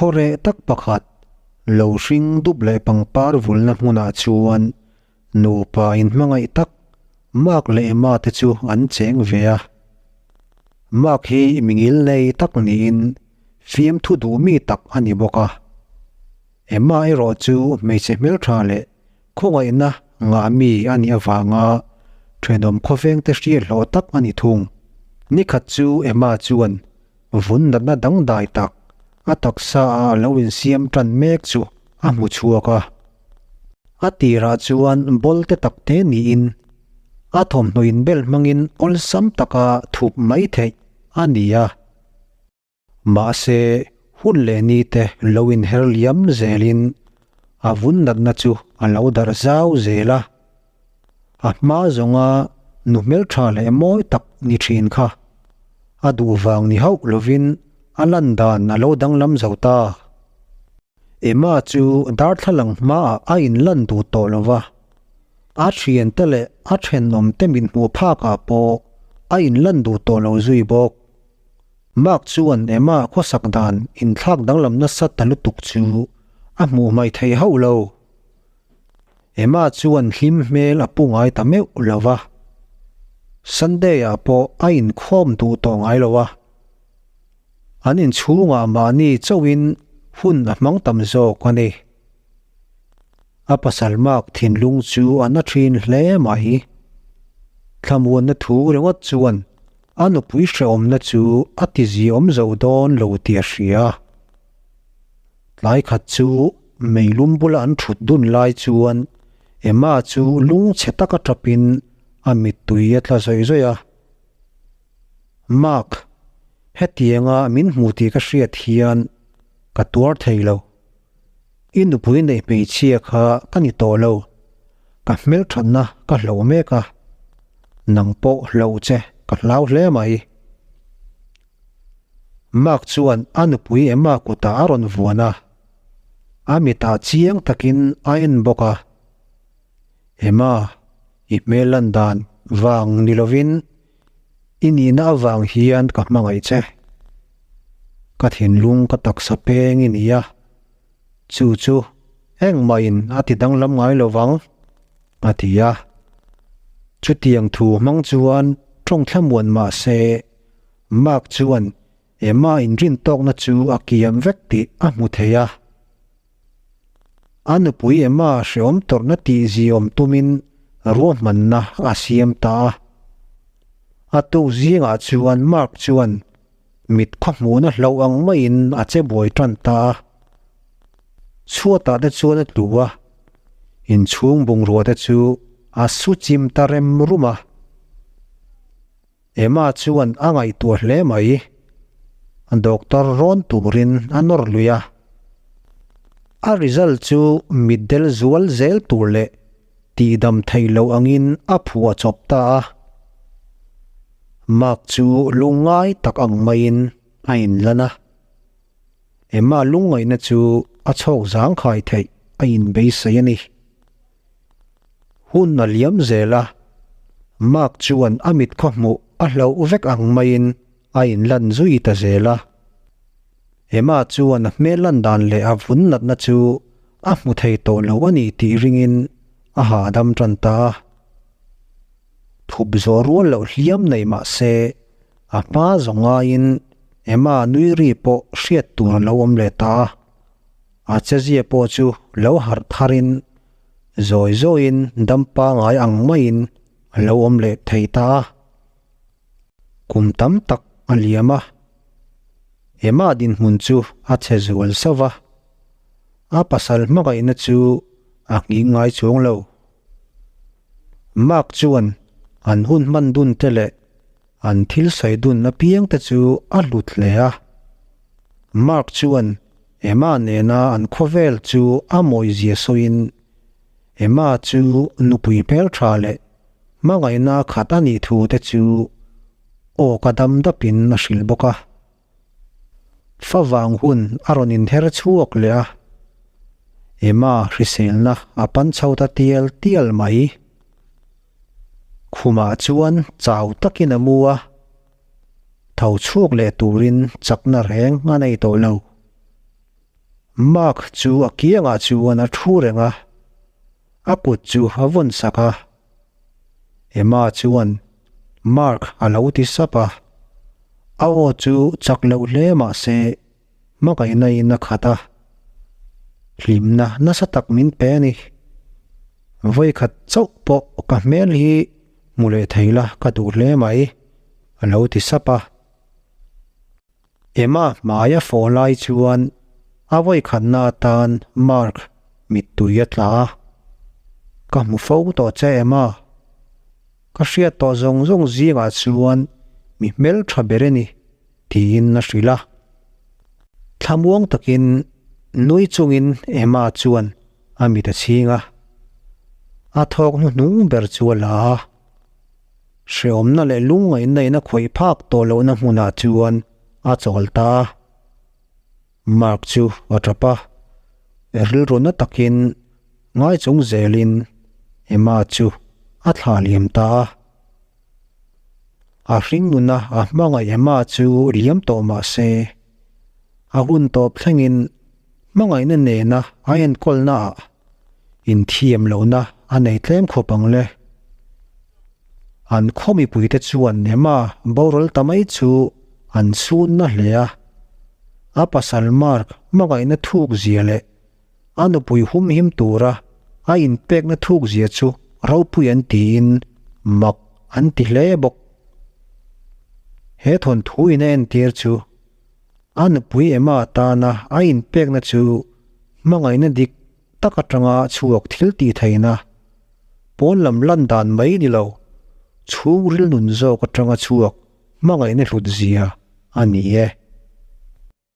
Khaw reh tak pakhat, lo hring dup leh pangpar vulna hmunah chuan nupa inhmangaih tak Mark leh Emma te chu an cheng ve a. Mark hi mingil nei tak niin fiamthu duh mi tak a ni bawk a. Emma erawh chu hmeichhe hmeltha leh khawngaihna ngah mi a nih avanga thenawm khawvengte hriat hlawh tak a ni thung. Nikhat chu Emma chuan vun natna dangdai tak a taksa a lo insiam tan mek chu a hmu chhuak a. A tirah chuan ball te tak te niin a thawmhnaw inbel hmangin awlsam taka thup mai theih a ni a. Mahse, hun leh ni te lo inher liam zelin a vun natna chu a lo darh zau zel a. A hma zawnga nu hmeltha leh mawi tak ni thin kha a duh vang ni hauh lovin a lan dan a lo danglam zo ta. Emma chu darthlalang hmaah a inlan duh tawh lo va, a thiante leh a thenawmte min hmuh phakah pawh a inlan duh tawh lo zui bawk. Mark chuan Emma khawsak dan inthlak danglam nasa ta lutuk chu a hmuh hmaih thei hauh lo. Emma chuan hlim hmel a pu ngai ta meuh lo va. Sunday-ah pawh a inkhawm duh tawh ngai lo a. An inchhungah mahni chauhin hun a hmang tam zawk a ni. A pasal Mark thinlung chu a na thin hle mai. Thlamuanna thu ringawt chuan A nupui hrehawmna chu a ti ziawm zo dawn lo tih a hria. Tlai khat chu meilum bula an thut dun lai chuan Emma chu lungchhe taka tapin a mittui a tla zawih zawih a. Mark, hetianga min hmu tih ka hriat hian ka tuar thei lo. I nupui neih hmeichhia kha ka ni tawh lo, ka hmelthatna ka hloh mek a, nang pawh hloh che ka hlau hle mai. Mark chuan a nupui Emma kutah a rawn vuan a, a mitah chiang takin a en bawk a, Emma, i hmel lan dan vang ni lovin I nihna avang hian ka hmangaih che. Ka thinlung ka taksa peng i ni a, chu chu engmahin a ti danglam ngai lo vang, a ti a. Chutiang thu hmang chuan tawng thlamuan mah se, Mark chuan Emma inrintawkna chu a kiam vek tih a hmu thei a. A nupui Emma hreawm tawrhna tih ziawm tumin ruahmanna a siam ta a. A tuk zingah chuan Mark chuan mit khaw hmuhna hloh ang maiin a che buai tan ta a. Chhuatah te chuan a tlu a, inchhung bungrua te chu a su chim ta rem rum a. Emma chuan a ngaihtuah hle mai. Doctor rawn turin a nawr lui a. A result chu mitdel zual zel tur leh tihdam theih loh angin a phuah chawp ta a. Mark chu lungngai tak ang maiin a inlan a. Emma lungngaihna chu a chhawk zangkhai theih a inbeisei a ni. Hun a liam zel a, Mark chuan a mit khaw hmuh a hlauh vek ang maiin a inlan zui ta zel a. Emma chuan a hmel lan dan leh a vun natna chu a hmu thei tawh lo a ni tih ringin a hahdam tan ta a. Thup zawh rual loh hliam nei mah se a hma zawng ngaiin Emma nui ri pawh hriat tur a lo awm leh ta a. A chezia pawh chu lo harh tharin zawi zawiin dam pangai ang maiin a lo awm leh thei ta a. Kum tam tak a liam a, Emma dinhmun chu a chhe zual sauh va, a pasal hmangaihna chu a nghing ngai chuang lo. Mark chuan an hun hman dun te leh an thil sawi dun apiang te chu a hlut hle a. Mark chuan Emma nena an khawvel chu a mawizia sawiin Emma chu nupui hmeltha leh hmangaihna khat a nih thu te chu aw ka dam dapin a hrilh bawk a. Favang hun a rawn inher chhuak leh a, Emma hriselna a pan chho ta tial tial mai. Khumah chuan chau takin a mu a. Tho chhuak leh turin chakna reng a nei tawh lo. Mark chu a kiangah chuan a thu reng a, a kut chu a vawn sak a. Emma chuan Mark a lo ti sap a, a aw chu chak loh hle mah se hmangaihna in a khat a, hlimna nasa tak min pe a ni. Vawikhat chauh pawh ka hmel hi hmu leh thei la ka duh hle mai, a lo ti sap a. Emma hmaia fawh lai chuan a vawikhatna atan Mark mittui a tla a, Ka hmu fo tawh che Emma. Ka hriat tawh zawng zawng zingah chuan mi hmeltha ber a ni, tiin a hrilh a. Thlamuang takin nui chungin Emma chuan a mit a chhing a, a thawk hnuhnung ber chu a la a. Hreawmna leh lungngaihna in a khawih phak tawh lohna hmunah chuan a chawl ta a. Mark chu a tap a, rilru na takin ngai chung zelin Emma chu a thlah liam ta a. A hring nuna a hmangaih Emma chu liam tawh mah se, a hun tawp thlengin hmangaihna nena a enkawlnaah inthiam lohna a nei tlem khawp ang le. An khaw mipuite chuan Emma boral ta mai chu an chhunna hle a, a pasal Mark hmangaihna thuk zia leh a nupui humhim tura a inpekna thuk zia chu ropui an tiin mak an ti hle bawk. He thawnthu in a entir chu A nupui Emma tana a inpekna chu hmangaihna dik tak atanga chhuak thil tih theihna, pawn lam lan dan mai ni lo, chhungril nun zawk atanga chhuak hmangaihna hlut zia a ni e.